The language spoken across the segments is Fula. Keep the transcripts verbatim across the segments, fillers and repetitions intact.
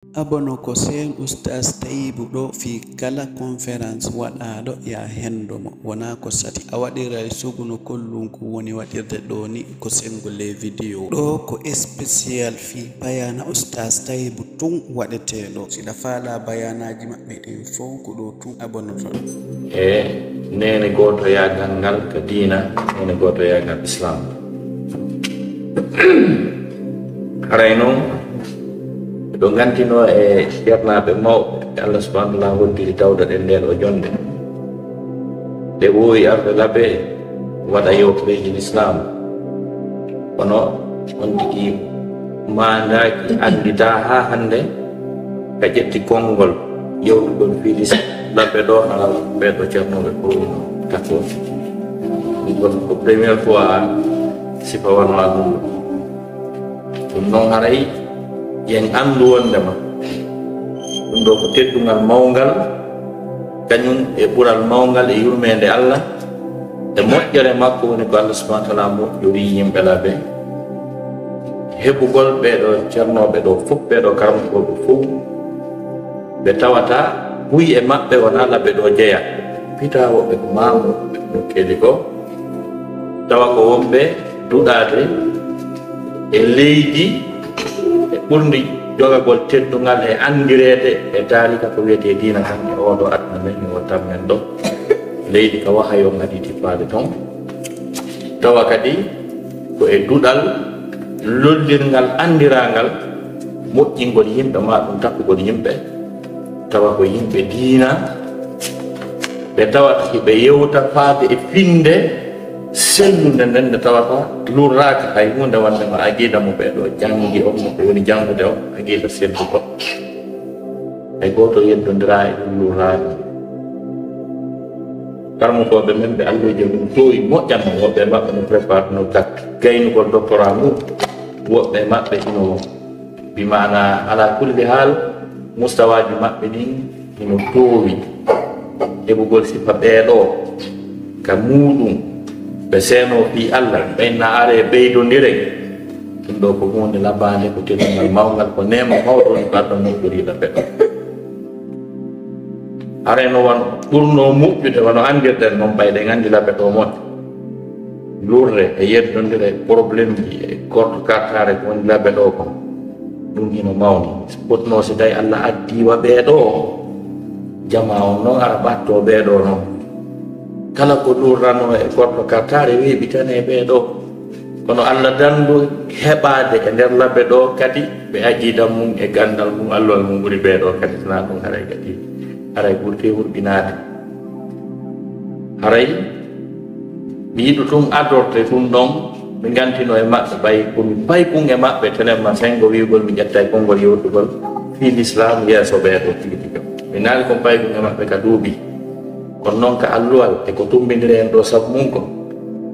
Abono ko seen Ustaas Tayibu ɗo fii kala conférence waɗaaɗo, yaa hendo mo. Wonaa ko sati a waɗiray sugu no kollunku woni waɗirde ɗoo ni, ko senngo les vidéos. Ɗoo ko spécial fii bayaana Ustaas Tayibu tun waɗetee ɗoo. Si ɗa faalaa bayaanaaji maɓɓe ɗin fow, ko ɗoo tun abonoto ɗo. E neene gootoyaagal ngal ka diina, neene gootoyaagal Islaam. Haray non, ɓe ngantinoo e ceernaaɓe mawɓe, ɓe Allah subhanahu wa ta'ala hoddiri tawde ɗen ndeen o jonnde. Ɓe woowi arde labe waɗa yewtereeji Lislaam. Kono on tigi maandaaki, annditaa haa hannde, ka ƴetti konngol yewtugol fii Lislaam labe ɗoo, haa ɓee ɗoo ceernooɓe fow takko. Ɗum ko première fois sifa wano alluɗo. Ɗum noon haray yen anndu wondema ɗum ɗoo ko teddungal mawngal, kañum e ɓural mawngal e yurmeende Allah, e moƴƴere makko woni ko Allah subhanahu wa ta'ala moƴƴori yimɓe labe. Heɓugol ɓee ɗoo ceernooɓe ɗoo fow, ɓee ɗoo karamokooɓe fow, ɓe tawata buy e maɓɓe wonaa labe ɗoo jeyaa. Fitaa woɓɓe ko maamu ɓe kedi ko, tawa ko wonɓe duɗaade e leydi e ɓurndi jogagol teddungal e anndireede e taarika ko wiyetee diina kan e oo ɗoo aduna men, e oo tan men ɗoo. Leydi ka wahayo on adii tippaade ton. Tawa kadi ko e duɗal lollirngal, anndirangal, moƴƴingol yimɓe, maa ɗum takkugol yimɓe, tawa ko yimɓe diina, ɓe tawata hiɓe yewta faade e finnde sellunde nden, nde tawata lurraaka hay huunde wonde ma aqiida mo ɓee ɗoo janngi on, mo ɓe woni janngude on, aqiida selluɗo. Hay gooto yeddondiraa e ɗum lurraaka. Karamokooɓe men ɓe alluuje mum toowi moƴƴan, woɓɓe maɓɓe no prépare no dak gaynugol doctorat mum, woɓɓe maɓɓe ino, bi maana, ala kulli haal, mustawaaji maɓɓe ɗin ino toowi. Heɓugol sifa ɓee ɗoo ka muuɗum, ɓe seenoo fii Allah, ɓe na aree ɓeydondiren. Ɗum ɗoo ko huunde labaande, ko teddungal mawngal, ko neema mawɗo woni ko Allah moƴƴori labe ɗoo. Haray no wano ɓurnoo moƴƴude, wano anndirɗen non, ɓay ɗen anndi labe ɗoo moƴƴo. Lurre e yeddondire e problème ji e korto kartaare ko woni labe ɗoo kon, ɗum hino mawni. Fotnoo si tawi Allah addii wa ɓee ɗoo, jamaa on non ara ɓattoo ɓee ɗoo non. Kala ko lurranoo e korto kartaare weeɓitanee ɓee ɗoo. Kono Allah dandu heɓaade e nder labe ɗoo kadi ɓe aqiida mum e ganndal mum, alluwal mum ɓuri ɓee ɗoo kadi, sinaa ɗum haray kadi, haray ɓurti hurɓinaade. Haray mi yiɗu tun adorte ɗum ɗon, mi ngantino e maɓɓe, ɓay ko mi paykun e maɓɓe, telen ma senngo wi'ugol mi ƴettay konngol yewtugol fii Lislaam yeeso ɓee ɗoo tigi tigi. Mi naali kon paykun e maɓɓe ka duuɓi. Kono non ka alluwal e ko tummbindiri en ɗoo sabu mum kon,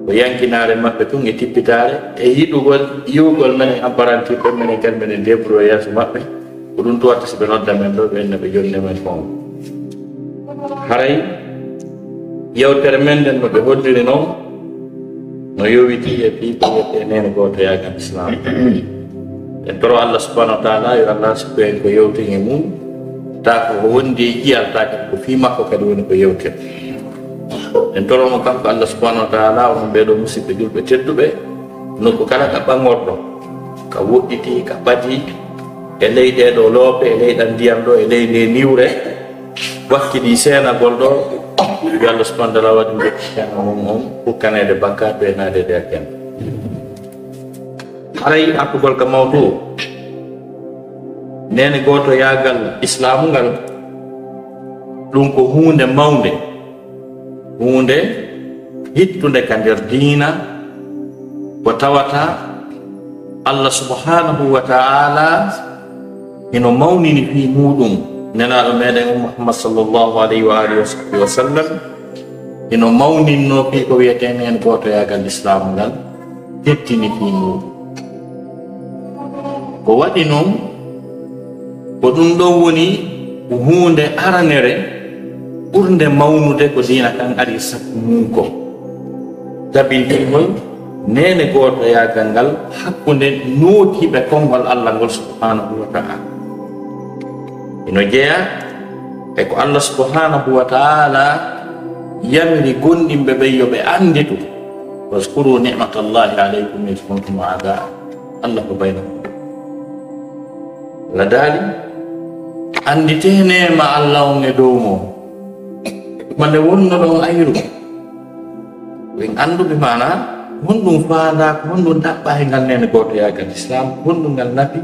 ko yankinaare maɓɓe tun e tippitaare e yiɗugol yi'ugol menen apparentirɓe, menen kadi menen débrouiller yeeso maɓɓe. Ko ɗum tun watta si ɓe nodda men ɗoo, ɓe inna ɓe jonnde men kon. Haray yewtere men nden no ɓe holliri non, no yowitii e fii ko wiyetee neene gootoyaagal Islaam. En toro Allah subhanahu wa ta'ala yo Allah sikku en ko yewten e mum, taa ko ko wondi e ƴiyal, taa kadi ko fii makko kadi woni ko yewten. En toro mo kanko Allah subhanahu wa ta'ala, onon ɓee ɗoo musidɓe julɓe tedduɓe, nokku kala ka ɓaŋorɗo, ka woɗɗitii, ka ɓadii, e ley ɗee ɗoo loope, e ley ɗan ndiyan ɗoo, e ley ndee niwre, wakkilii seenagol ɗoo, yo Allah subhanahu wa ta'ala waɗu nde seena mum on hukkaneede bakkaatu e naadeede aljanna. Haray artugol ka mawdu o, neene gootoyaagal Islaamu ngal, ɗum ko huunde mawnde, huunde hittunde ka nder diina, ko tawata Allah subhanahu wa ta'ala hino mawnini fii muuɗum Nelaaɗo meɗen on Muhammad sallallahu alayhi wa alihi wa sahbihi wa sallam, hino mawninno fii ko wiyetee neene gootoyaagal Islaamu ngal, hettini fii muuɗum. Ko waɗi non, ko ɗum ɗon woni huunde aranere ɓurnde mawnude ko diina kan ari sabu mum kon. Tabintingol neene gootoyaagal ngal hakkunde nootiiɓe konngol Allah ngol subhanahu wa ta'ala. Ino jeyaa e ko Allah subhanahu wa ta'ala yamiri gomɗinɓe ɓen yo ɓe annditu. Waskuru ni'matallahi alaykum id kuntum a'daa. Allah ko baynakum. Allah daali, annditee neema Allah on e dow mon. Mande wonno ɗon ayru. Ɓen anndu bi maana, honɗum faandaa, ko honɗum ɗaɓɓaa e ngal neene gootoyaagal Islam, honɗum ngal nafi,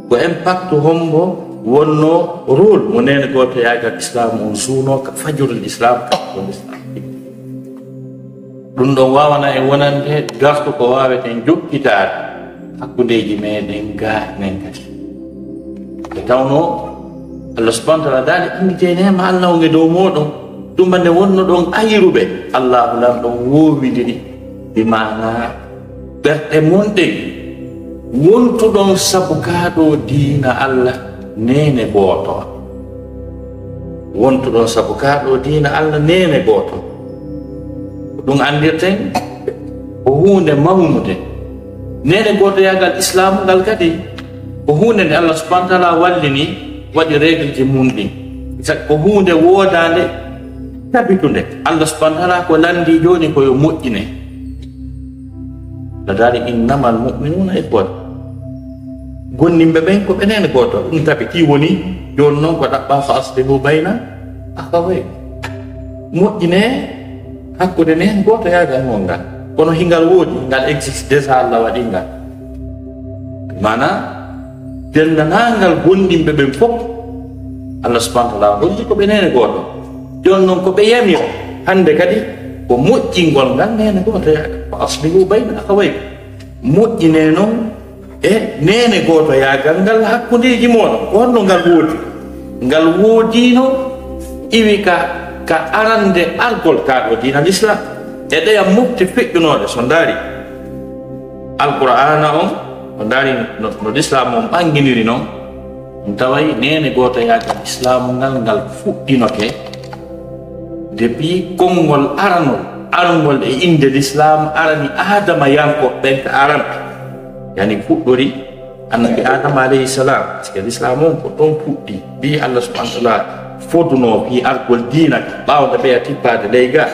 ko impact hombo wonno rôle mo neene gootoyaagal Islam on suunoo ka fajrul Islam, ka fajrul Islam. Ɗum ɗon waawana en wonande darsu ko waaweten jokkitaade hakkundeeji meɗen gaa enen kadi. Nde tawnoo Allah subhanahu wa ta'ala daali annditee neema Allah on e dow mooɗon, tuma nde wonno ɗon ayruɓe, Allahu lan ɗon woowindiri, bi maana ɓerɗe mon ɗen, wontuɗon sabu kaa ɗoo diina Allah neene gooto. Wontuɗon sabu kaa ɗoo diina Allah neene gooto. Ko ɗum anndirten ko huunde mawnunde. Neene gootoyaagal Islaamu ngal kadi ko huunde nde Allah subhanahu wa ta'ala wallini, waɗi règle ji mum ɗin. Sa-, ko huunde woodaande, tabitunde. Allah subhanahu wa ta'ala ko lanndii jooni ko yo moƴƴine. No daali, "Innamal mu'minuuna ikhwa." Gomɗinɓe ɓen ko ɓe neene gooto. Ɗum tabitii woni, jooni non ko ɗaɓɓaa, "Fa aslihu bayna akhawaykum." Moƴƴinee hakkunde neene gootoyaagal mon ngal. Kono hingal woodi, ngal existe déjà, Allah waɗi ngal. Maana, denndaangal gomɗinɓe ɓen fof, Allah subhanahu wa ta'ala holli ko ɓe neene gooto. Jooni non ko ɓe yamiri hannde kadi ko moƴƴingol ngal neene gootoyaagal. "Fa aslihu bayna akhawaykum." Moƴƴinee non e neene gootoyaagal ngal hakkundeeji mooɗon. Ko honno ngal woodi? Ngal woodiino iwi ka, ka arande argol kaa ɗoo diina Lislaam. E ɗeya mofte feƴƴunooɗe, so ndaari Alqur'aana on, so ndaari no, no Lislaam on ɓannginiri non, on taway neene gootoyaagal Islaamu ngal, ngal fuɗɗinoke depuis konngol aranol, arngol e innde Lislaam arani Aadamayankooɓe ɓen ka aran. Yani fuɗɗori Annabi Aadama alayhi salaam, parce que Lislaam on ko ɗon fuɗɗi. Ɓii Allah subhanahu wa ta'ala fodunoo fii argol diina ka, ɓaawo nde ɓeya tippaade ley gaa.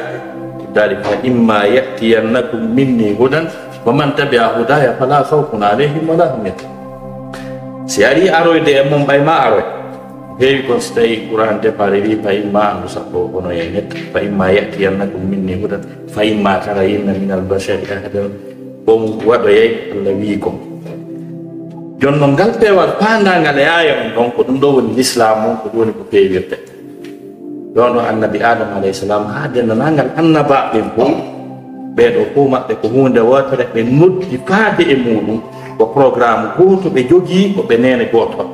Daali, "Fa imma ya'tiyannakum minni hudan, faman tabi'a hudaya fala khawfun alayhim wala hum yahzanun." Si arii aroyde e mon, ɓay ma aroy. Heewi kon si tawii Qur'aan départ e wii, "Fa imma", anndu sappo kono e net, "Fa imma ya'tiyannakum minni hudan, fa imma tarayinna minal bashari ahadan." Ko ɗum waɗoyay, Allah wii kon. Jooni non ngal peewal faandaangal e aaya on ɗon, ko ɗum ɗoo woni Lislaam on, ko ɗum woni ko feewirte. Ɗon ɗo Annabi Aadama alayhi salaam haa denndaangal annabaaɓe ɓen fof, ɓee ɗoo fof maɓɓe ko huunde wootere ɓe noddi faade e muuɗum, ko programme gooto ɓe jogii, ko ɓe neene gooto.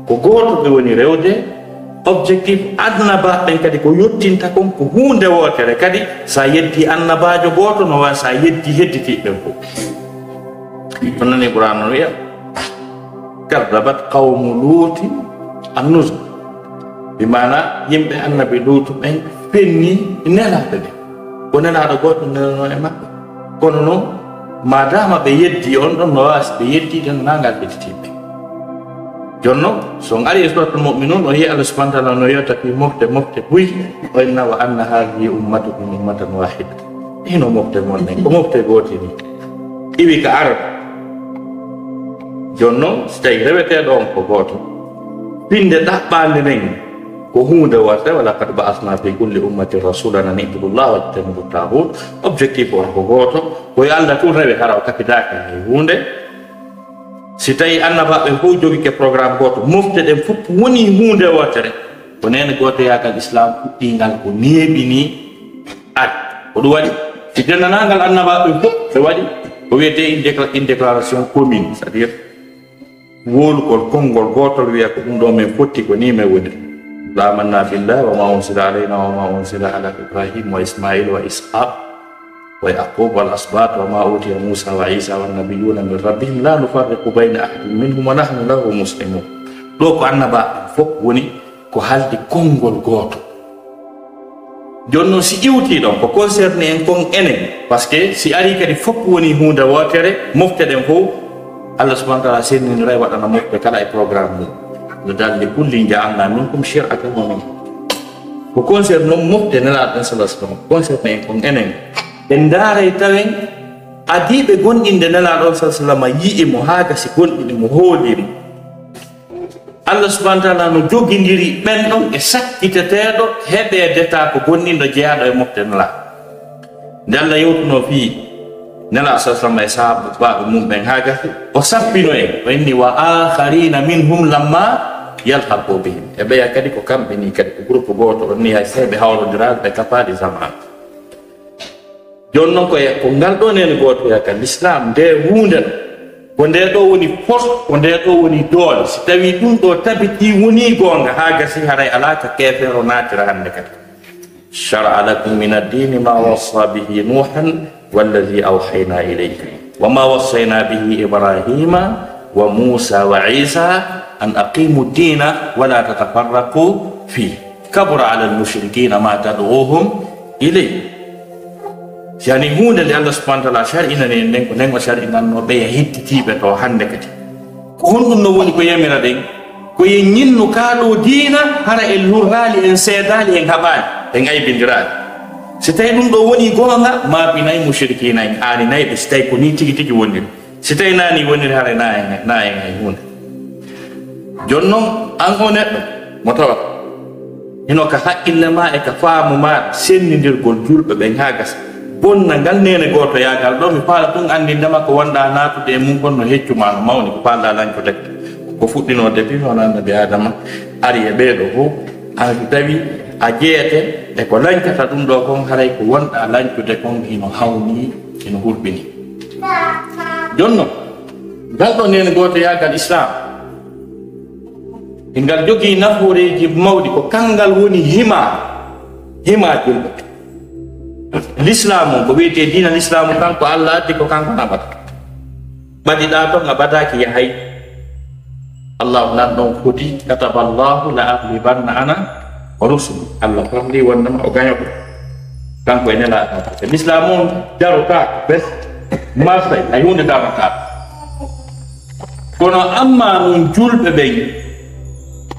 Ko gooto ɓe woni rewde, objectif annabaaɓe ɓen kadi ko yottinta kon ko huunde wootere kadi, so a yeddii annabaajo gooto no waawi so a yeddii hedditiiɓe ɓen fof. Ɗum nani Qur'aan no wiya, "Kaddabat qawmu Luutin an-nuzur." Bi maana yimɓe Annabi Luutu ɓen fenni nelaaɓe ɓen. Ko nelaaɗo gooto nelanoo e maɓɓe. Kono non, maadaama ɓe yeddii on ɗon, no waawi si ɓe yeddii denndaangal hedditiiɓe. Jooni non, so on arii e Suuratul Mu'minuun, on yi'ii Allah subhanahu wa ta'ala no yewta fii mofte, mofte buy, o inna, "Wa anna haadhihi ummatukum ummatan waahida." Hino mofte mon nden, ko mofte goote ni. Iwi ka aran. Jooni non, si tawii reweteeɗo on ko gooto, pinnde ɗaɓɓaande nden ko huunde wootere, "Wa laqad ba'athna fi kulli ummatin rasulan an i'budu llaha wajtanibu taaghut." Objectif on ko gooto, ko yo Allah tun rewe, hara o kafidaaka e huunde. Si tawii annabaaɓe fof jogike programme gooto, mofte ɗen fof wonii huunde wootere, ko neene gootoyaagal Islaam fuɗɗii ngal ko neeɓi nii. Ad, ko ɗum waɗi, si denndaangal annabaaɓe fof ɓe waɗi ko wiyetee une décla-, une déclaration commune, c'est-à-dire wowlugol konngol gootol, wiya ko ɗum ɗoo men fotti, ko nii men woni. "Amanna billahi wa ma unsila alayna wa ma unsila ala Ibrahim wa Ismail wa Ishaq wa Yaqub wal asbat wa ma utiya Musa wa Isa wan nabiyuna min rabbihim la nufarriqu bayna ahadin minhum wa nahnu lahu muslimun." Ɗoo ko annabaaɓe fof woni ko haaldi konngol gooto. Jooni non, si iwtii ɗon, ko concerné en kon enen, parce que si arii kadi fof woni huunde wootere, mofte ɗen fof, Allah subhanahu wa ta'ala senniniray waɗana mofte kala e programme mum. No dalli kulli ja'alna minkum shir'atan wa minkum. Ko concerne non mofte Nelaaɗo on sallallahu alaihi wasallam, concerne en kon enen. En ndaaray tawen adiiɓe gonɗinde Nelaaɗo on sallallahu alaihi wasallam yi'i mo haa gasi gonɗini mo, hooli mo. Allah subhanahu wa ta'ala no jogindiri ɓen ɗon e sakkiteteeɗo heɓeede ta ko gonɗinɗo jeyaaɗo e mofte Nelaaɗo. Nde Allah yewtuno fii Nelaaɗo sallallahu alaihi wasallam e sahaabaaɓe mum ɓen haa gasi, o sappino en, o inni: "Wa akharina minhum lamma yalhaqu bihim." E ɓeya kadi ko kamɓe ni kadi, ko groupe gooto on ni, hay sey ɓe hawrondiraaka, ɓe kafaali zamaan. Jooni non ko e, ko ngal ɗoo neene gootoyaagal Lislaam, nde huunde ɗo, ko nde ɗoo woni force, ko nde ɗoo woni doole. Si tawii ɗum ɗoo tabitii, wonii goonga, haa gasi, haray alaa ka keefeero naatira hannde kadi. "Shara'a lakum min ad-dini ma wassa bihi Nuhan wallazi awhayna ilayka wa ma wassayna bihi Ibrahima wa Musa wa Isa an aqimu ad-dina wa la tatafarraqu fihi. Kabura ala al-mushrikina ma tad'uhum ilayhi." Si yani huunde nde Allah subhanahu wa ta'ala shar'inani en nden, ko nden o shar'inannoo ɓeya hettitiiɓe to hannde kadi. Ko honɗum no woni ko yamira ɗen? Ko yen ñinnu kaa ɗoo diina, hara en lurraali, en seedaali, en haɓaali, en aybindiraali. Si tawii ɗum ɗoo wonii goonga, maapinay mushrikiina en, aaninay ɓe, si tawii ko nii tigi tigi woniri. Si tawii naa nii woniri, hara na en, na en hay huunde. Jooni non, an oo neɗɗo mo tawata hino ka haqqille maa e ka faamu maa sennindirgol julɓe ɓen haa gasa, bonna ngal neene gootoyaagal ɗoo, mi faala tun anndinde ma ko wonɗaa naatude e mun kon no heccu maa, no mawni, ko faalɗaa lancude. Ko fuɗɗinoo depuis hono Annabi Aadama ari e ɓee ɗoo fow, an si tawii a jeete e ko lancata ɗum ɗoo kon, haray ko wonɗaa lancude kon hino hawni, hino hurɓini. Jooni non, ngal ɗoo neene gootoyaagal Islaam, ngal jogii nafooreeji mawɗi, ko kanngal woni hima, hima julɓe. Lislaam on, ko wiyetee diina Lislaam on, kanko Allah addi, ko kanko naɓata. Ɓadiɗaa ton, a ɓadaaki, yahay. Allahu nan ɗon foti, "Kataballahu la aghlibanna ana wa rusuli." Allah farli wondema o gañoto. Kanko e Nelaaɗo. Lislaam on darotaako, bes, marsay, hay huunde darotaako. Kono amma non julɓe ɓen,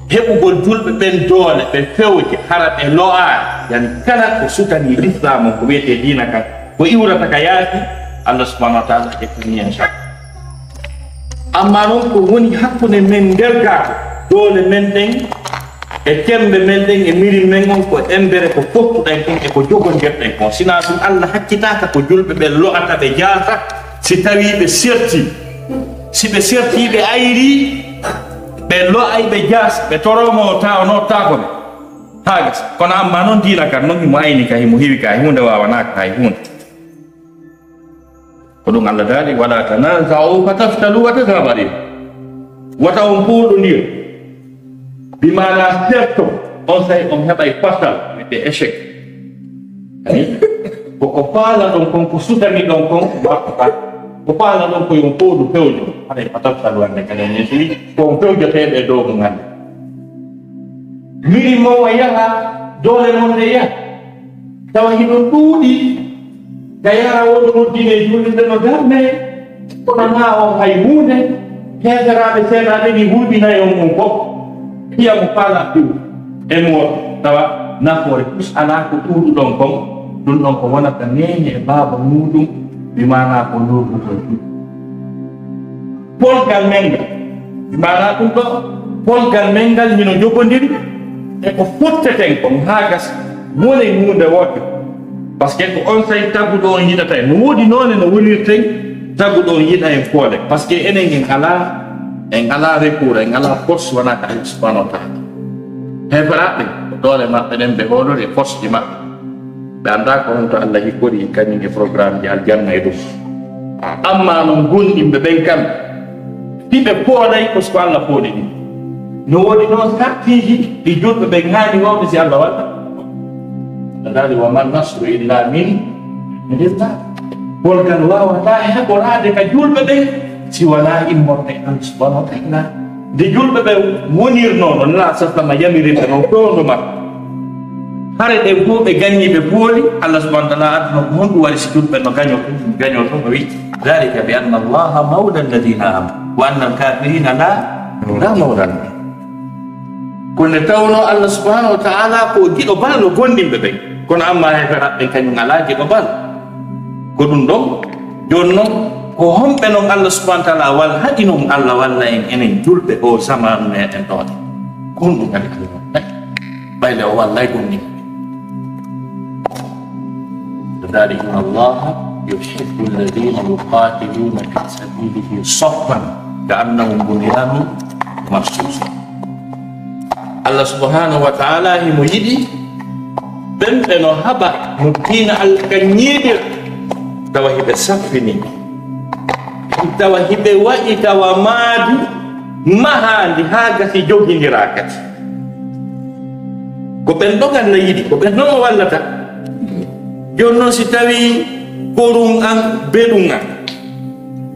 heɓugol julɓe ɓen doole, ɓe fewje, hara ɓe lo'aali, yani kala ko sutanii Lislaam on, ko wiyetee diina kan, ko iwrata ka yaasi, Allah subhanahu wa ta'ala ƴettanii en sha. Amma non ko woni hakkunde men nder gaato, doole men ɗen, e cemmbe men ɗen, e miri men on, ko embere ko fottuɗen kon, e ko jogondirɗen kon. Sinaa ɗum, Allah haccitaaka ko julɓe ɓen lo'ata, ɓe jaasa, si tawii ɓe sertii. Si ɓe sertii, ɓe ayrii, ɓe lo'ay, ɓe jaasi, ɓe toroo mo o taa, o noottaako ɓe. Haa gasa. Kono amma non diina kan non himo ayni ka, himo hiwi ka, huunde waawanaaka hay huunde. Ko ɗum Allah daali, "Wala tanaza'u fatafshalu wa tadhhaba rihukum." Wata on puuɗondir. Bi maana serto, on say on heɓay fasal, wiyetee échec. Ani? Ko ko faalaɗon kon, ko sutaniɗon kon, waɗata. Ko faalaɗon ko yo on puuɗu fewjo. Haray fatafshalu hannde kadi on yeeso wi, ko on fewjoteeɓe e dow mum hannde. Miri mon o yaha, doole mon ɗe yaha. Tawa hiɗon ɗuuɗi, ka yara wonɗo noddine e juulirde no darne, kono naa on hay huunde, heeferaaɓe seeɗaaɓe ni hulɓinay on on fof. Piya mo faala piw e mo tawa nafoore plus alaa ko ɗuuɗuɗon kon, ɗum ɗon ko wonata neene e baaba muuɗum, mi maanaa ko lorrugol ɗum. Polgal men ngal, maanaa ɗum ɗo, polgal men ngal hino jogondiri e ko fotteten kon haa gasa, wonay huunde wootere. Parce que ko on say taguɗo on yiɗata en. No woodi noone no wonirten taguɗo on yiɗa en foole. Parce que enen en alaa, en alaa recours, en alaa force wonaa ka Allah subhanahu wa ta'ala. Heeferaaɓe ɓen, ko doole maɓɓe ɗen ɓe hoolori e force ji maɓɓe. Ɓe anndaa ko honto Allah hikkori kañum e programme ji aljanna e ɗum. Amma non gonɗinɓe ɓen kam, si ɓe foolay ko siko Allah fooli ɗum. No woodi noon sartiiji ɗi julɓe ɓen haani wawde si Allah walla. No daali, "Wa man nasru illa min indillah." Polgal waawataa heɓoraade ka julɓe ɓen si wanaa immorde Allah subhanahu wa ta'ala. Nde julɓe ɓe wonirnoo no Nelaaɗo sallallahu alaihi wasallam yamirirta noon fewndo makko. Hare ɗen fof ɓe gañii, ɓe pooli, Allah subhanahu wa ta'ala adduno ko honɗum waɗi si julɓe no gañoo, gañoo ɗum o wi'i, "Dhalika bi anna Allaha mawla alladhina amanu, wa anna al-kafirina la, la mawla lahum." Ko nde tawnoo Allah subhanahu wa ta'ala ko giɗo ballo gomɗinɓe ɓen. Kono amma heeferaaɓe ɓen kañum alaa giɗo ballo. Ko ɗum ɗon, jooni non, ko homɓe non Allah subhanahu wa ta'ala wal-, haɗi non Allah walla en enen julɓe o zamaanu meɗen ɗoo? Ko honɗum kadi Allah walla? Ɓay le o wallay gomɗinɓe. Dhalika inna Allaha yuhibbu alladhina yuqatiluna fi sabilihi saffan ka'annahum bunyanun marsus. Allah subhanahu wa ta'ala himo yiɗi ɓen ɓe no haɓa no diina Allah kan ñiiɓira, tawa hiɓe saffini, tawa hiɓe waɗi tawa maadi mahaandi haa gasi jogindiraa kadi. Ko ɓen ɗon Allah yiɗi, ko ɓen ɗon o wallata. Jooni non si tawii korum an, beɗum an,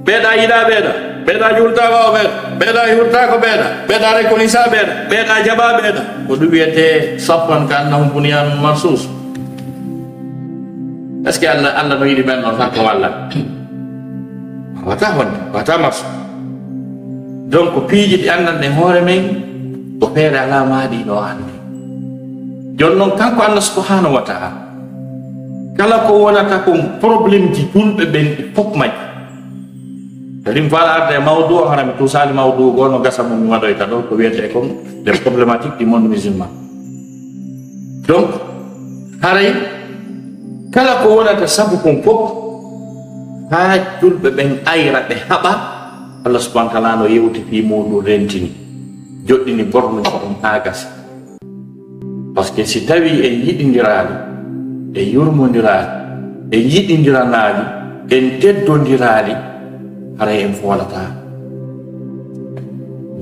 ɓeeɗa yiɗa ɓeeɗa, ɓeeɗa jultaako o ɓeeɗa, ɓeeɗa yurtaako ɓeeɗa, ɓeeɗa rekonisa ɓeeɗa, ɓeeɗa jaɓa ɓeeɗa, ko ɗum wiyetee saffan ka'annahum bunyanun marsus. Est-ce que Allah, Allah no yiɗi ɓen ɗon sakko walla? Wata honde, wata marsu. Donc, piiji ɗi anndan ɗen hoore men, ko feere alaa maaɗi ɗo hannde. Jooni non, kanko Allah subhanahu wa ta'ala, kala ko wonata kon problème ji julɓe ɓen, ɗi fof majji. Kadi mi faala arde e mawdu o, hara mi tuusaali mawdu goo, no gasa mo mi waɗoyta ɗo, ko wiyetee kon les problématiques du monde musulman. Donc, haray kala ko wonata sabu kon fof, haa julɓe ɓen ayra ɓe haɓa, Allah subhanahu wa ta'ala no yewti fii muuɗum, rentini, joɗɗini bornude ɗum haa gasi. Parce que si tawii en yiɗindiraali, en yurmondiraali, en yiɗindiranaali, en teddondiraali, haray en foolataa.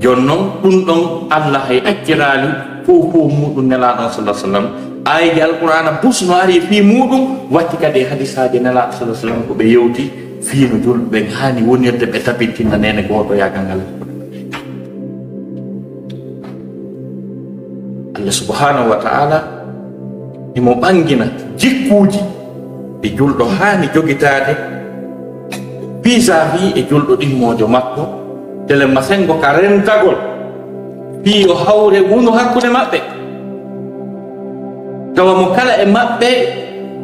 Jooni non, ɗum ɗon Allah hay acciraali fow fow muuɗum Nelaaɗo on, sallallahu alaihi wasallam. Aayeeje Alqur'aana bus no ari fii muuɗum, watti kadi e hadisaaji Nelaaɗo, sallallahu alaihi wasallam, ko ɓe yewti fii no julɓe ɓen haani wonirde, ɓe tabintinna neene gootoyaagal ngal. Allah subhanahu wa ta'ala himo ɓangina jikkuuji ɗi julɗo haani jogitaade vis-à-vis e julɗo ɗimmoojo makko, tele masengo ka rentagol fii yo hawre wonu hakkunde maɓɓe. Tawa mo kala e maɓɓe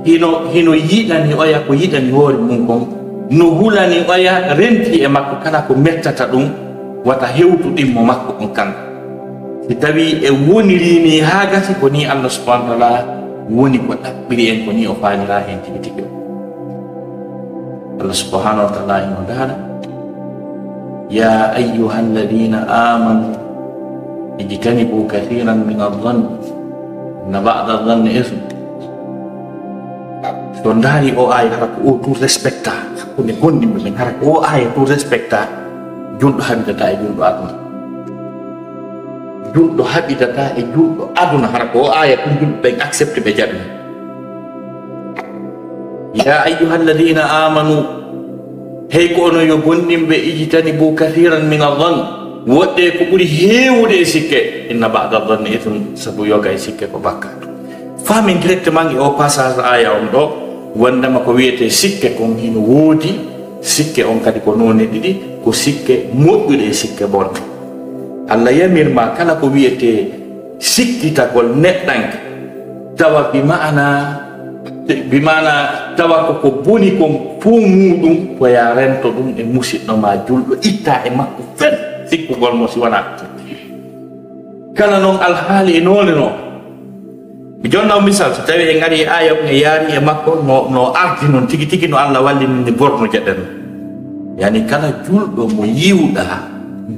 hino, hino yiɗani oya ko yiɗani hoore mum kon, no hulani oya renti e makko kala ko mettata ɗum, wata hewtu ɗimmo makko on kanko. Si tawii e wonirii nii haa gasi, ko nii Allah subhanahu wa ta'ala woni ko ɗaɓɓiri en, ko nii o faaliraa en tigi tigi. Allah subhanahu wa ta'ala hino daara, "Ya ayyuhalladhina amanu ijtanibu kathiran min adh-dhanni inna ba'da adh-dhanni ithm." So ndaari o aaya, hara ko o tun respecta, hakkunde gomɗinɓe ɓen, hara ko o aaya tun respecta, julɗo haɓidata e julɗo aduna. Julɗo haɓidata e julɗo aduna, hara ko o aaya tun julɓe ɓen accepte, ɓe jaɓi. Ya ayyuhalladhina amanu, hey ko onon yo gomɗinɓe, ijtanibu kathiran min adh-dhann, woɗɗee ko ɓuri heewude e sikke, inna ba'da adh-dhanni ithm, sabu yoga e sikke ko bakkaatu. Faamen directement e o passage aaya on ɗo, wondema ko wiyetee sikke kon hino woodi, sikke on kadi ko noone ɗiɗi, ko sikke moƴƴuɗe e sikke bonɗe. Allah yamir ma kala ko wiyetee sikkitagol neɗɗanke, tawa bi maana, bi maana tawa ko ko boni kon fow muuɗum, ko ya rento ɗum e musiɗɗo ma julɗo, itta e makko fen sikkugol mo si wonaa. Kala non alhaali e noone non. Mi jonna on misal, so tawi en ngari e aaya on, e yaari e makko, no, no ardi non tigi tigi no Allah wallini ni borno jeɗen. Yani kala julɗo mo yiwɗa,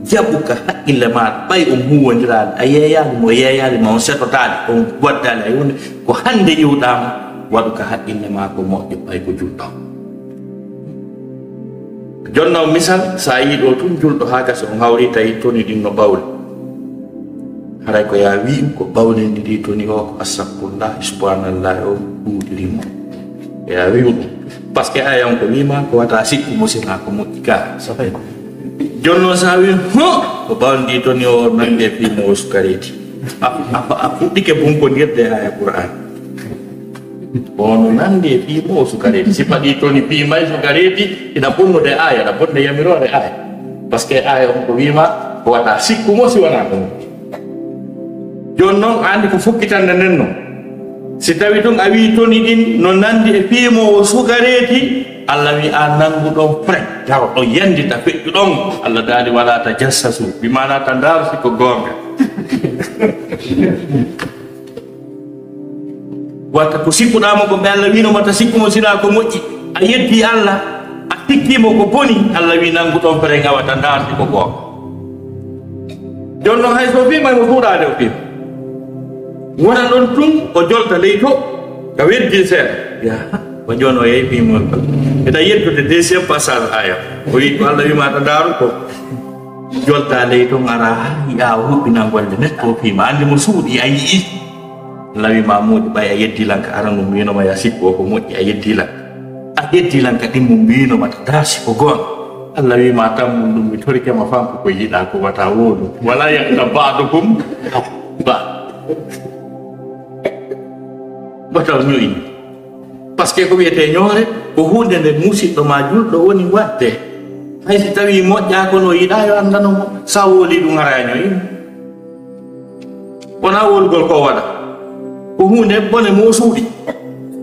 jaɓu ka haqqille ma, ɓay on huwondiraali, a yeeyaali mo, yeeyaali ma, on setotaali, on waddaali, a yewndi, ko hannde yiwɗaama, waɗu ka haqqille ma ko moƴƴo, ɓay ko julɗo. Jonna on misal, so a yii ɗo tun julɗo haa gasa on hawri tawi toni ɗin no ɓawli. Haray ko ya wi'u ko ɓawlindi ɗi toni o ko astagfirullah, subhanallah o ɗuuɗiri mo. Ko ya wi'u ɗum. Parce que aya on ko wi'ma ko wata sikku mo sina ko moƴƴi ka. Safay. Jonno sa wi'u, "Huh, ko ɓawlindi toni o nande fii mo o sukareeti." A, a, a fuɗɗike bunkondirde aya Qur'an. Ono nandi e fii mo o sukareeti. Si paɗi toni fii may sukareeti, ina bonnude aya, ina bonde yamiroore aya. Parce que aya on ko wi'ma, ko wata sikku mo si wona ɗum. Jooni noon, a anndi ko fukkitande nden noon. Si tawi tun a wii toni ɗin no nandi e piimoowo sugareeti, Allah wii a nanngu ɗon fre, daro ɗon yandita feƴƴu ɗon. Allah daali, "Wala tajassasu," bi maana ta ndaar si ko goonga. Wata ko sikkuɗaa mo ko ɓe Allah wiino ma ta sikku mo sinaa ko moƴƴi. A yeddi Allah, a sikki mo ko boni, Allah wii nanngu ɗon fre ngawa ta ndaar si ko goonga. Jooni noon hay so fiima mo fuuɗaade o fiima. Wona ɗon tun o jolta ley to, ka weddi seeɗa. Ya, ko jooni o yehi fiimol. Eɗa yettude deuxième passage aya. O wii ko Allah wii ma ta ndaaru ko. Jolta ley to ngara haa yi'a o huɓɓina golle neɗɗo o fiima. Anndi mo suuɗi a yi'i. Allah wii ma moƴƴi ɓay a yeddi lan ka aranun wiino ma ya sikku o ko moƴƴi a yeddi lan. A yeddi lan ka ɗimmun wiino ma ta ndaar si ko goonga. Allah wii ma tan mun ɗum mi torike ma fanko ko yiɗa ko wata woodu. Wala yahtab ba'dukum ba'da. Wata o ño'i. Parce que ko wiyetee ñoore, ko huunde nde musiɗɗo ma julɗo woni waɗde. Hay si tawii moƴƴaa kono o yiɗaa yo anndano mo, sa wooli ɗum ara a ño'i mo. Wonaa woolugol ko waɗa. Ko huunde bone mo o suuɗi.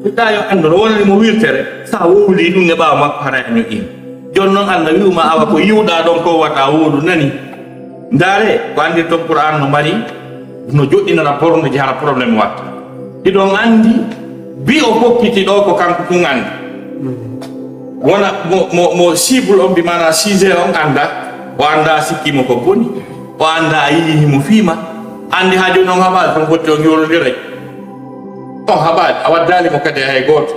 Yiɗaa yo anndu no wonani mo wirtere, sa wooli ɗum e ɓaawo makko hara a ño'i mo. Jooni noon Allah wi'u ma awa ko yi'uɗaa ɗon ko wata woodu nani. Ndaare, ko anndirton Qur'aan no mari, no joɗɗinana borno jahara problème watta. Hiɗon anndi, bi o fokkiti ɗo ko kanko tun anndi. Wona mo, mo, mo cible on, bi maana sujet on annda, o annda sikki mo ko boni, o annda a yi'i himo fiima, anndi haa jooni on haɓaade, on fotti on yowrondiray. On haɓaade, a waddaali mo kadi hay gooto.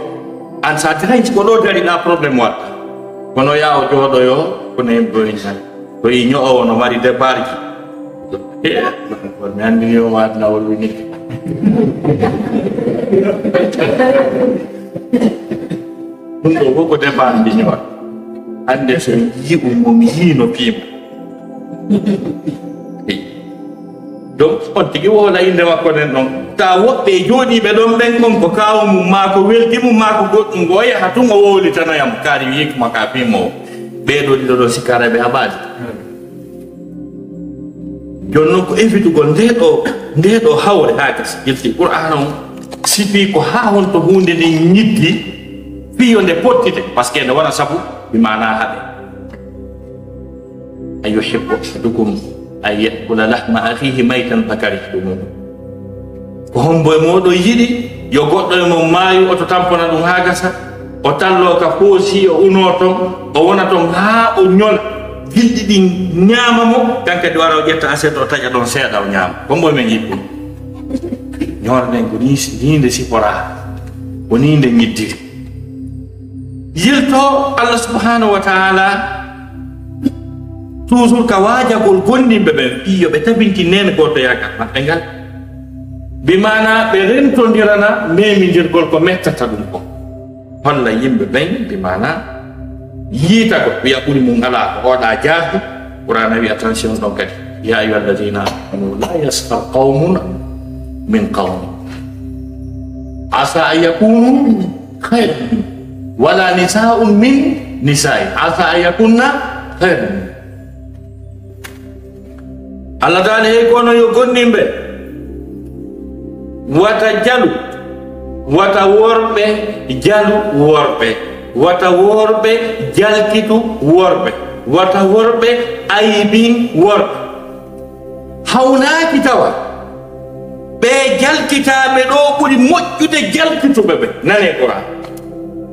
An sa tahay ko ɗo dariɗaa problème watta. Kono yaa o jooɗoyo, kono en boy ñaal. Ko yi ño'owo no mari départji. Kono mi anndi yo waat nawol wini. Ɗum ɗo fof ko départji ño'oto. Hannde so mi yi'u mo mi yiino piima. Donc, on tigi woola innde makko nden ɗon. Taa woɓɓe e jooɗiiɓe ɗon ɓen kon ko kaawu mum maa ko weldi mum maa ko goɗɗum ko o yaha tun o wowlitanoya mo kaari wi'iki ma ka piimo o. Ɓee ɗoo ɗiɗo ɗoo sikkaare ɓe haɓaade. Jooni noon ko evitugol ndee ɗoo, ndee ɗoo hawre haa gasi. Yilti Qur'aana on sifii ko haa honto huunde nden ñiddi fii yo nde pottite, parce que nde wona sabu mi maanaa haɓe. Ayuhibbu ahadukum an ya'kula lahma akhihi maytan fakarihtumuh. Ko hombo e mooɗon yiɗi yo goɗɗo e mon maayu, oto tampona ɗum haa gasa, o talloo ka foosi, o unoo ton, o wona ton haa o ñola, gilɗi ɗin ñaama mo, kan kadi wara o ƴetta aset, o taƴa ɗon seeɗa, o ñaama. Ko hombo e men yiɗi ɗum? Ñoore nden ko nii, nii nde siforaa, ko nii nde ñiddiri. Yilto Allah subhanahu wa ta'ala toujours ka waajagol gomɗinɓe ɓen, fii yo ɓe tabintin neene gootoyaagal maɓɓe ngal. Bi maana ɓe rentondirana memindirgol ko mettata ɗum ko. Holla yimɓe ɓen, bi maana yiitagol, wi'a ɓuri mum alaa, ko oɗa jaati. Qur'aana wi'a, attention ɗon kadi. Ya ayyuha alladhina amanu la yaskhar qawmun min qawmin. Asa an yakunu khayran minhum. Wala nisa'un min nisa'in. Asa an yakunna khayran minhum. Allah taala heyi kono yo gomɗinɓe wata jalu, wata worɓe jalu worɓe, wata worɓe jalkitu worɓe, wata worɓe aybin worɓe. Hawnaaki tawa ɓe jalkitaaɓe ɗo ɓuri moƴƴude jalkituɓe ɓe. Nane Qur'an.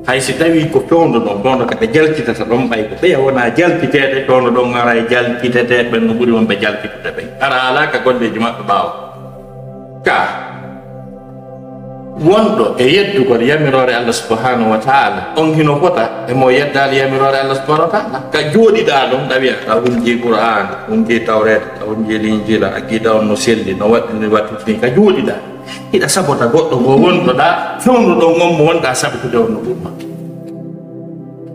Hay si tawii ko fewndo ɗon, fewndo kadi jalkitata ɗon, ɓay ko ɓeya wonaa jalkiteede, fewndo ɗon ara e jalkiteteeɓe ɓen no ɓuri wonɓe jalkitude ɓen. Ara alaa ka golleeji maɓɓe ɓaawo. Ka wonɗo e yeddugol yamiroore Allah subhanahu wa ta'ala, on hino fota e mo yeddaali yamiroore Allah subhanahu wa ta'ala. Ka jooɗiɗaa ɗon, ɗa wi'a, ɗa hunji Qur'an, hunji Tawreeta, ɗa hunji Linjiila, aqiida on no selli, no waɗɗini wattutini, ka jooɗiɗaa. Hiɗa sabota goɗɗo ngo wonɗo ɗa, fewndo ɗon on mo wonɗa sabitude on no ɗum ma.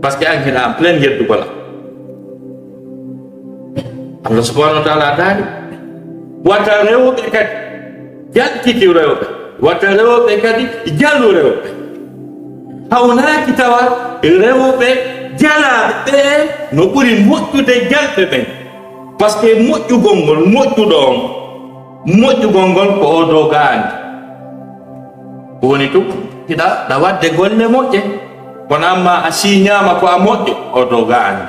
Parce que an hiɗa en plein yeddugol am. Allah subhanahu wa ta'ala daali, wata rewɓe kadi jalkiti rewɓe, wata rewɓe kadi jalu rewɓe. Hawnaaki tawa rewɓe jalaaɓe ɓe no ɓuri moƴƴude jalɓe ɓen. Parce que moƴƴugol ngol moƴƴuɗo on, Moƴƴugol ngol ko o dogaani. Ko woni tun, hiɗa, ɗa waɗde golle moƴƴe. Kono amma a siiñaama ko a moƴƴo, o dogaani.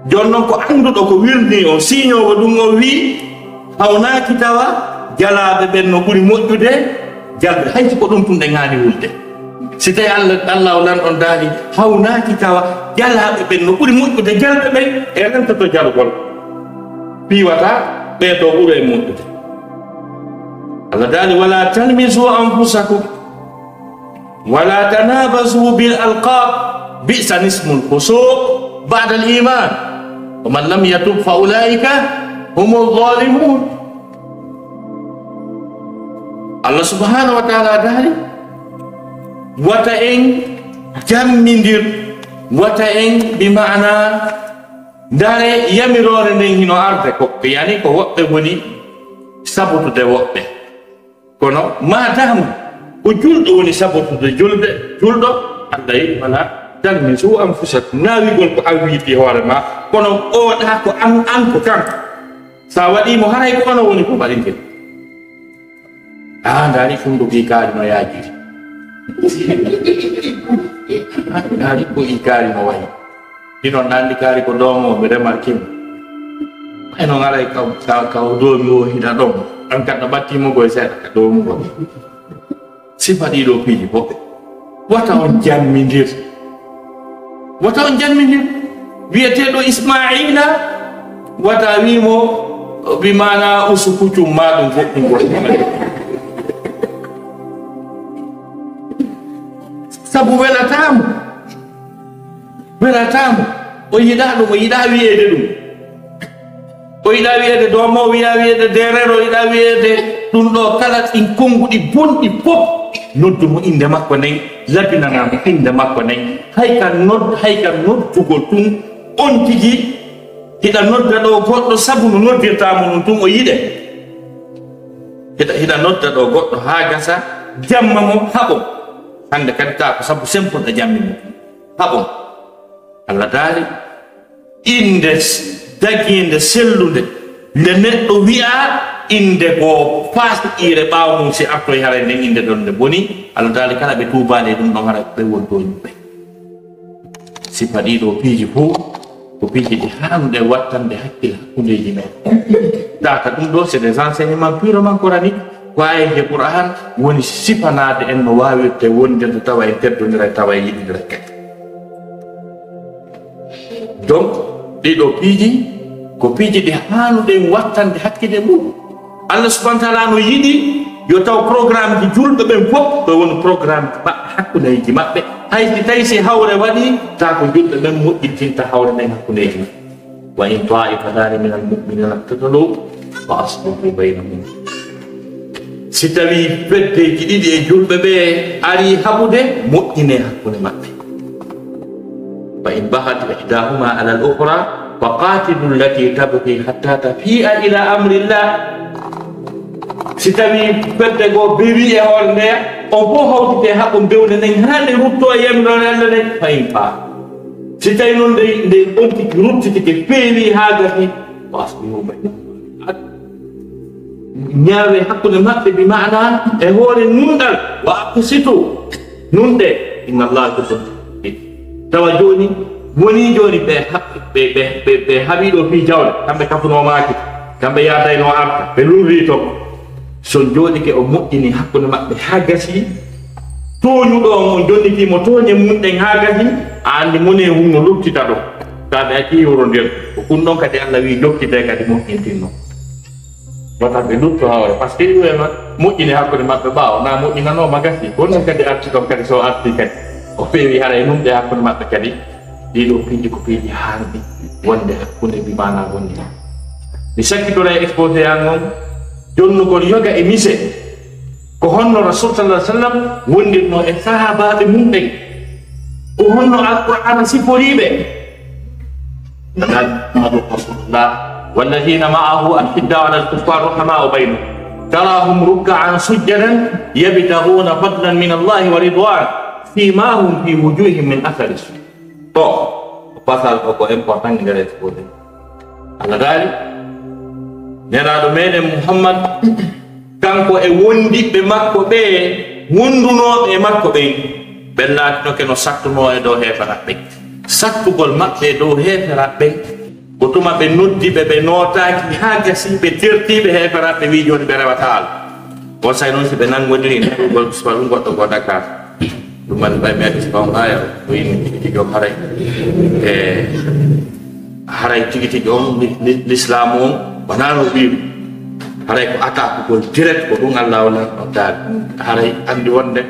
Jooni non ko annduɗo ko wirnii on, siiñoowo ɗum on wi'i, hawnaaki tawa jalaaɓe ɓen no ɓuri moƴƴude jalɓe, hay si ko ɗum tun ɗen haani wulde. Si tawi Allah, Allah o lanɗon daali, hawnaaki tawa jalaaɓe ɓen no ɓuri moƴƴude jalɓe ɓen, e rentoto jalugol. Fii wata ɓee ɗoo ɓuro e moƴƴude. Allah daali, "Wala talmizu anfusakum, wala tanabazu bil alqab, bi'sa ismul fusuq ba'dal iman, wa man lam yatub fa ulaika humuz zalimun." Allah subhanahu wa ta'ala daali, wata en jammindir, wata en, bi ma'ana, ndare yamiroore nden hino arde ko, yani ko woɓɓe woni sabotude woɓɓe. Kono maadaama ko julɗo woni sabotude julde, julɗo, Allah yi wala talmizu anfusakum, naawigol ko a wiiti hoore ma, kono oɗa ko an, an ko kanko. Sa waɗi mo, haray ko ono woni ko waɗinte. A ndaari ɗum ɗo ɓii kaari no yaajiri. A ndaari ko ɓii kaari no wayi. Hino nandi kaari ko doomo, mi remarki mo. Ay no ngaray ka, ka, ka o doomi o hina ɗon. An kan no ɓatti mo goy seeɗa ka doomu go. Sifa ɗiɗo piiji fof. Wata on jammindir. Wata on jammindir. Wiyeteeɗo Ismaila, wata wi mo, bi maana usu kuccum ma ɗum goɗɗum goɗɗum. Sabu welataamo. Welataamo. O yiɗaa ɗum, o yiɗaa wiyeede ɗum. O yiɗaa wiyeede doomo, o yiɗaa wiyeede deereero, o yiɗaa wiyeede ɗum ɗo kala ɗin konnguɗi bonɗi fof. Noddu mo innde makko nden, labinanaa mo innde makko nden. Hay ka nod-, hay ka noddugol tun, on tigi hiɗa nodda ɗo goɗɗo sabu no noddirtaa mo ɗum tun o yiɗe. Hiɗa, hiɗa nodda ɗo goɗɗo haa gasa, jamma mo haɓo. Hannde kadi taa ko sabu sempol ɗa jammi mo. Haɓo. Allah daali, innde s-, dagiinde sellunde, nde neɗɗo wi'a, innde goo faasiqiire ɓaawo mum si artoy haray nden innde ɗon nde boni. Allah daali, kala ɓe tuubaali e ɗum ɗon haray ɓe woni tooñuɓe. Sifa ɗiɗo piiji fof ko piiji ɗi haanuɗe wattande hakkil hakkundeeji men. Daka ɗum ɗo, c'est des enseignements purement coraniques. Ko ayeeje Qur'an woni sifanaade en no waawirte wondirde tawa en teddondiray, tawa en yiɗondiray kadi. Donc, ɗiɗo piiji ko piiji ɗi haanuɗen wattande hakkille mum. Allah subhanahu wa ta'ala no yiɗi yo taw programme ji julɓe ɓen fof ɗo woni programme ji maɓɓe, hakkundeeji maɓɓe. Hay si tawi si hawre waɗi, taa ko julɓe ɓen moƴƴintinta hawre nden hakkundeeji maɓɓe. Wa in ta'ifatani minal mu'minina iqtatalu fa aslihu baynahuma. Si tawii feddeeji ɗiɗi e julɓe ɓe arii haɓude, moƴƴinee hakkunde maɓɓe. Fa in baghat ihdahuma ala al-ukhra fa qatilu allati tabghi hatta tafi'a ila amrillah. Si tawii fedde goo bewii e hoore ndeya, on fof hawtitee haɓɓo bewle nden haa nde ruttoo e yamiroore Allah nden, fa in fa'at. Si tawii noon nde, nde on tigi ruttitike, feewii haa gasi, fa aslihu baynahuma. Ñaawee hakkunde maɓɓe, bi maana e hoore nunɗal, wa aqsitu, nunɗee, inna Allaha yuhibbul muqsitin. Tawa jooni, wonii jooni ɓe haɓ-, ɓe, ɓe, ɓe, ɓe haɓii ɗo fii jawle, kamɓe kafunoo maaki, kamɓe yaadaynoo arta, ɓe lurrii ton. So on jooɗike, on moƴƴinii hakkunde maɓɓe haa gasii, tooñuɗo on, on jonnitii mo tooñe mum ɗen haa gasii, a anndi mone mum no luttita ɗon. Kaa ɓe accii yurondir. Ko ɗum ɗon kadi Allah wi'i jokkitee kadi moƴƴintinno. Wata ɓe lutto hawre. Par ce que iwema moƴƴini hakkunde maɓɓe ɓaawo, na moƴƴinanoo ma gasii. Ko non kadi arti ɗon kadi so arti kadi. O feewi haray mum ɗe hakkunde maɓɓe kadi. Ɗiɗo piiji ko piiji haanɗi wonde hakkunde bi maana wonde. Mi sakkitoray exposé an on, jonnugol yoga e mise. Ko honno Rasul sallallahu alaihi wasallam wondirno e sahaabaaɓe mum ɓen? Ko honno Alqur'aana siforii ɓe? Muhammadu Rasulullah, walladhina ma'ahu ashidda'u 'alal kuffari ruhama'u bainahum. Tarahum ruk'an sujjadan yabtaghuna fadlan min Allahi wa ridwana. Simahum fi wujuhihim min athari sujud. Bon, ko pasal ko, ko important nde exposé. Allah daali, Nelaaɗo meɗen Muhammad, kanko e wondiɓɓe makko ɓe, wondunooɓe e makko ɓen, ɓen laatinoke no sattunoo e dow heeferaaɓe ɓen. Sattugol maɓɓe e dow heeferaaɓe ɓen, ko tuma ɓe noddi ɓe, ɓe nootaaki haa gasi ɓe tertii ɓe heeferaaɓe, ɓe wi'i jooni ɓe rewataa Allah. On saa'i non si ɓe nanngondiri nanngugol, so ɗum goɗɗo goo Dakar. Ɗum man ɓay mi addi si ɓaŋ aya o inni tigi tigi on haray. E haray tigi tigi on li-, li-, lislaamu on wonaa no wi'u. Haray ko attaque gol direct ko ɗum Allah wala on taali. Haray anndi wonde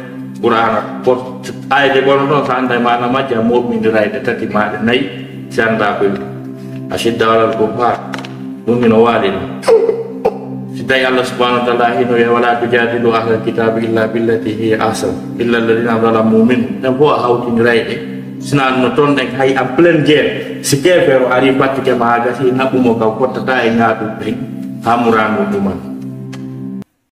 Qur'aana ko ayde gono ɗon so annda e maana majji a moɓindirayde tati maaɗe nayi si annda ko wi'u. Ashidda alal kuffar. Ɗum hino waali ɗum. Si tawi Allah subhanahu wa ta'ala hino wi'a, "Wala tujadilu ahlal kitabi illa billati hiya ahsan, illa alladhina zalamu minhum." Ɗen fof a hawtindiray ɗe. Sina no ton ɗen hay en pleine guerre. Si keefeero ari fattike ma haa gasi, naɓu mo kaw fottata e ŋaaɗuɓe ɓen, haa muraandu ɗuman.